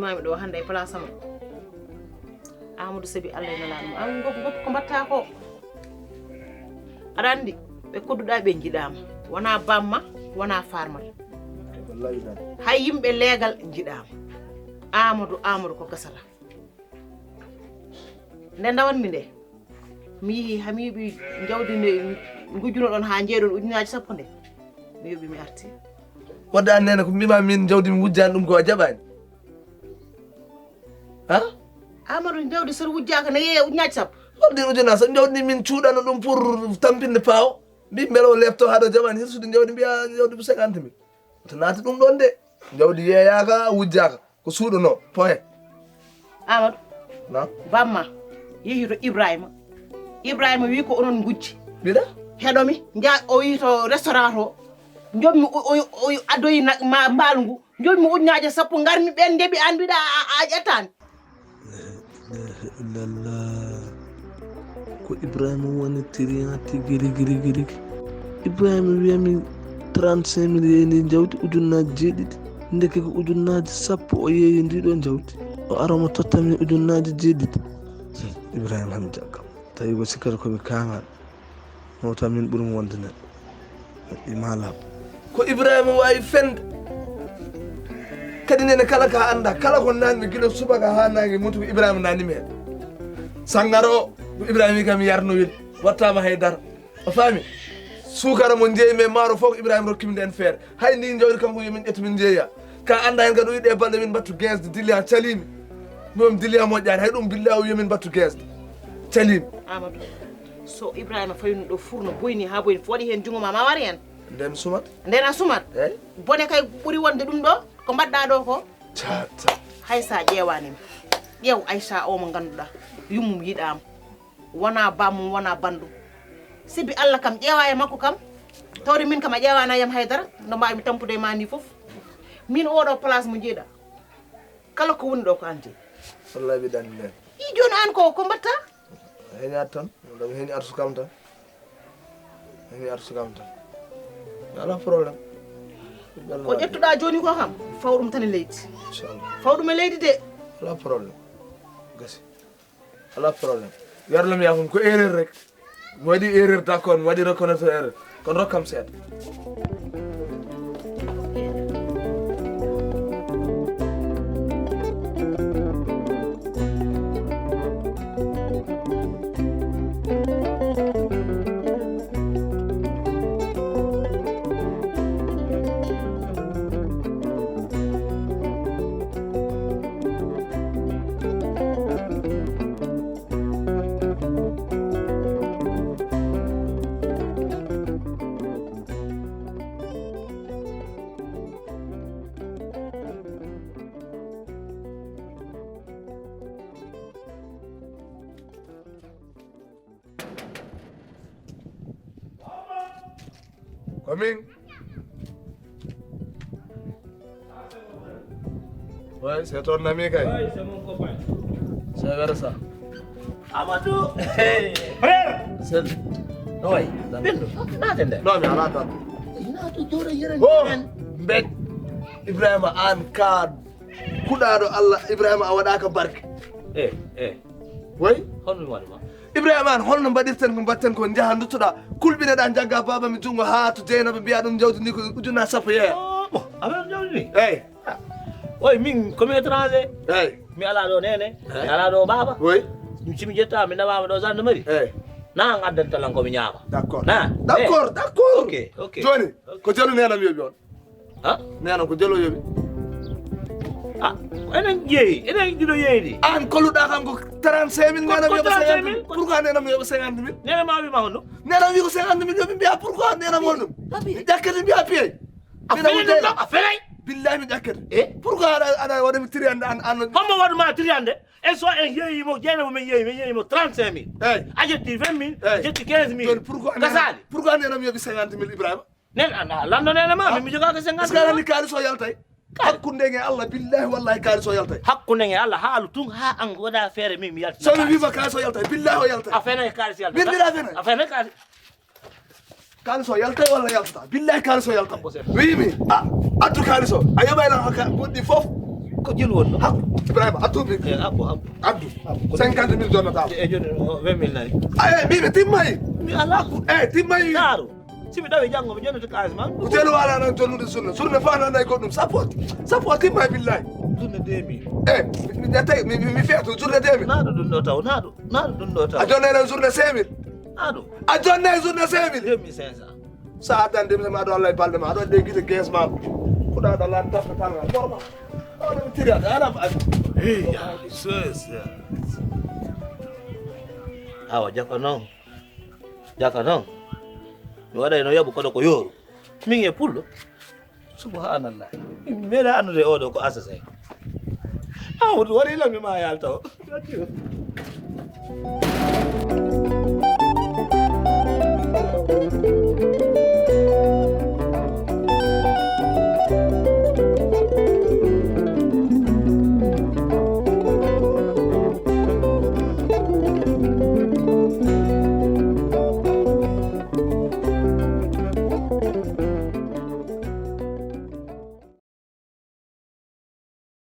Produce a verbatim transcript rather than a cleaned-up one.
Mami ɗo hannde e place am. Amadou Sabi Allah e nelaɗo mum. An gop gop ko mbatta ko. Aɗa anndi ɓe kodduɗa ɓe njiɗama. Wona bamma, wona farmata. Wallahi dan. Hay yimɓe leegal njiɗama. Amadou, Amadou ko gasata. Nde ndawanmi nde. Mi yihi ha mi yoɓi jawdi ndi ngujjunoɗon ha jeeɗon ujunnaji sappo nde. Mi yoɓi mi arti. Wadde an nene ko mbima min jawdi mi wujjani ɗum ko a jaɓani. Ha? Amadou jawdi so wujjaka ne yeeya ujunnaji sappo. Wadde ujunnaji sappo jawdi min cuuɗano ɗum pour tampinde pawo. Mbi mbele o lepto haɗo jaɓani hirsude jawdi mbiya jawdi ko cinquante mille. To naati ɗum ɗon de. Jawdi yeeyaka wujjaka ko suuɗo no point. Amadou. Na? Bamma yehi to Ibrahima. Ibrahima wi ko onon ngujji. Mbiɗa? Heɗomi nja o yi to restaurant to. Jommi o o o addoyi na- ma mbaalu ngu. Jommi ujunnaji sappo ngarmi ɓen ndeɓi an mbiɗa a a ƴettani. Ilaha illallah. Ko Ibrahima woni tiriyan tigi rigi rigi rigi. Ibrahima wiyami trente-cinq mille yeeyni jawdi ujunnaji jeeɗiɗi. Ndeke ko ujunnaji sappo o yeeyi ndi ɗo jawdi. O ara mo tottami ujunnaji jeeɗiɗi. Ibrahima hami jaggam. Tawi ko sikkata komi kangal. Mawta min ɓuri mo wonde neɗɗo. Ima laaɓ. Ko Ibrahima wawi fende. Kadi nene kala ka anda kala ko nanmi gila subaka ha nangi mutu ko Ibrahima nanimi hen. Sangara o ko Ibrahima wi kam yarnowel wattama haydara. A faami? Sukara mo jeeymi e maaro fof Ibrahima rokkimi nden feere. Hay ndi jawdi kanko yomin ƴettu min jeeya. Ka anda hen kadi o wiɗe balɗe min mbattu guinze de dilli ha calimi. Mbiyomi dilli ha moƴƴani hay ɗum billahi o yomin mbattu guinze de. Calimi. Amadou. So Ibrahima faynu ɗo furno boyni ha boyni fo waɗi hen jungo ma ma wari hen. Nden sumat. Nden a sumat. Eyyi. Bone kay ɓuri wonde ɗum ɗo ko mbaɗɗa ɗo ko. Cata. Hay sa ƴewanima. Ƴeew Aïcha o mo ganduɗa yummum yiɗama. Wona bammum wona bandum. Sibi Allah kam ƴeewa e makko kam. Tawde min kam a ƴewana yam haydara no mbawmi tampude e ma ni foof. Min oɗo place mo jeeɗa kala ko woni ɗo ko an jeeyi. Wallahi mi ɗanni nden. I joni an ko ko mbatta? Heñat tan. Ɗum heñi arsu kam tan. Heñi arsu kam tan. Ala problème. Ko ƴettuɗa joni ko kam faw ɗum tan e leydi. Inchallah. Faw ɗum e leydi de. Ala problème. Gasi. Ala problème. Yarlam yafam ko erreur rek. Mi waɗi erreur d'accord mi waɗi reconnaître erreur. Kono rokkam seeɗa. Komin. Oui, c'est ton ami kay. Oui, c'est mon copain. C'est vrai ça. Amadou. Hey, frère. C'est. Oui. Bindu. Naate nder. Non, mais ala tan. Naatu jooɗo yere. Oh, mbet. Ibrahima an ka kuɗaɗo Allah Ibrahima a waɗaka barke. Eh, eh. Way? Honno mi waɗi ma? Ibrahima an holno mbaɗirten ko mbatten ko jaha duttoɗa kulɓineɗa jagga baba mi jungo ha to jeynaba mbiya ɗum jawdi ndi ko ujunna sappo yeeya. Oh, bon, affaire jawdi ndi. Eyyi. Oy min komi étranger. Eyyi. Mi ala ɗo nene. Mi ala ɗo baba. Oy. Ɗum simi ƴetta mi nawama ɗo gendarmerie. Eyyi. Na an addanta lan komi ñaama. D'accord. Na. D'accord, d'accord. Ok, ok. Joni ko jelu nenam yoɓi on. Ha? Nena ko jelo yoɓi. Ah, enen jeeyi, enen ɗiɗo yeeydi. An koluɗa kam ko trente-cinq mille nena yoɓa cinquante mille. Pourquoi nena yoɓa cinquante mille? Nena ma wi ma honno? Nena wi ko cinquante mille yoɓi mbiya pourquoi nena mon ɗum? Ƴakkete mbiya piyay. A fenay ɗum ɗo, a fenay. Billahi mi ƴakkete. Eh? Pourquoi aɗa aɗa waɗa mi tiri an an an. Hombo waɗu ma tiri ande? En so en yeeyimo jeynamo men yeeyi men yeeyimo trente-cinq mille. Eyyi. A ƴetti vingt mille, ƴetti quinze mille. Joni pourquoi nena? Gasali. Pourquoi nena mi yoɓi cinquante mille Ibrahima? Nen a lanndo nene ma min mi jogaaka cinquante. Est-ce que aɗa anndi kaalis o yaltay? Hakkunde nge Allah billahi wallahi kaalis o yaltay. Hakkunde nge Allah haalu tun ha an waɗa feere min mi yalti. So mi wima kaalis o yaltay billahi o yaltay. A fenay kaalis yaltay. Min mbiɗa fenay. A fenay kaalis. Kaalis o yaltay walla yaltata billahi kaalis o yaltay. Wimi a addu kaalis o a yoɓay lan haka goɗɗi fof. Ko jelu wonno? Hakku, Ibrahima, a tuubi? Eh, hakku, hakku. Addu. Hakku. Cinquante mille jonnata. E joni o vingt mille nayi. Ay, ay, mbiimi timmay. Mi ala ko. Eh, timmay. Daaru. Si mi ɗawi janngo, mi jonnete kaalis ma. Ko jelu wala nan jonnude sunna. Sunna fa nan nay goɗɗum. Sappo. Sappo timmay billahi. Sunna deux mille. Eh, mi, mi, mi, mi, mi feeto journée deux mille. Naɗo ɗum ɗo taw, naɗo. Naɗo ɗum ɗo taw. A jonnay nan journée cinq mille. Naɗo. A jonnay journée cinq mille. Deux mille cinq cents. Sa addani ɗum, ma ɗo Allah e balɗe ma, ɗo de gite ges ma. Kuɗa da lan tafta tan ma. Borma. Ɗo de tiri ada, ada. Hey, ya, so, so. Awa, jaka noon. Jaka noon. Mi waɗay no yaɓu koɗo ko yooru. Min e pullo. Subhanallah. Mi meeɗa anndude oɗo ko assassin. Awa, wari lan mi ma yalta o.